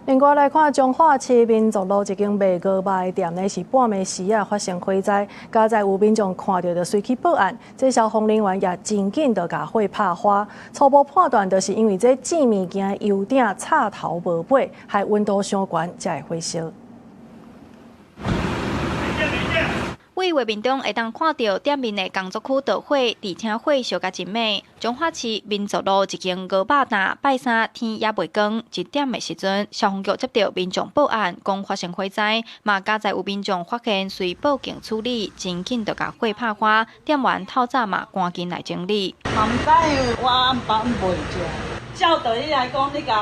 另外來看，彰化市民族路一間賣鵝肉的店呢，是半暝時啊發生火災，佳哉有民眾看著就隨去報案，這消防人員也真緊就共火拍花。初步判斷就是因為這煎物件油鼎插頭無拔，害溫度傷懸，才會火燒。對畫面中會當看著店面的工作區著火，而且火燒甲真猛。彰化市民族路一間鵝肉檔，拜三天猶未光，1點的時陣，消防局接著民眾報案，講發生火災，嘛佳哉有民眾發現，隨報警處理，真緊就共火拍花。店員透早嘛趕緊來整理。嘛毋知，因為我暗晡袂食。照道理來講，你共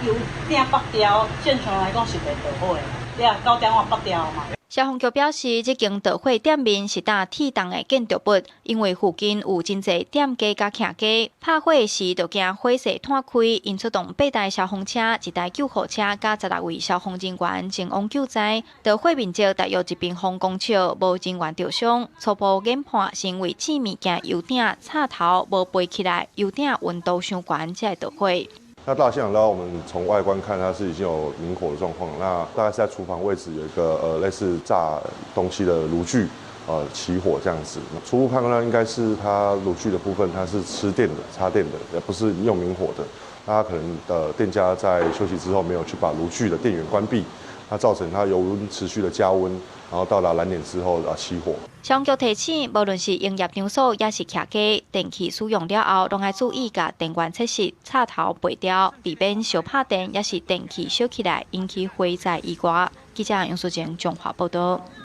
油鼎拔掉，正常來講是袂著火的。你啊9點外拔掉嘛。消防局表示，這間著火店面是搭鐵重的建築物，因為附近有真濟店家佮徛家，拍火時就驚火勢湠開，𪜶出動八台消防車、一台救護車佮16位消防人員前往救災。著火面積大約1平方公尺，無人員著傷。初步研判是因為煎物件油鼎插頭無拔起來，油鼎溫度傷懸才會著火。那到現場呢，我們從外觀看，它是已經有明火的狀況。那大概是在廚房位置有一個類似炸東西的爐具，起火這樣子。初步判斷應該是它爐具的部分，它是吃電的、插電的，而不是用明火的。那它可能的店家在休息之後沒有去把爐具的電源關閉，那造成它油溫持續的加溫，然後到達燃點之後啊起火。消防局提醒，無論是營業場所，抑是徛家，電器使用了後，攏愛注意共電源測試插頭拔掉，避免燒拍電，抑是電器燒起來引起火災意外。記者楊淑靜彰化報導。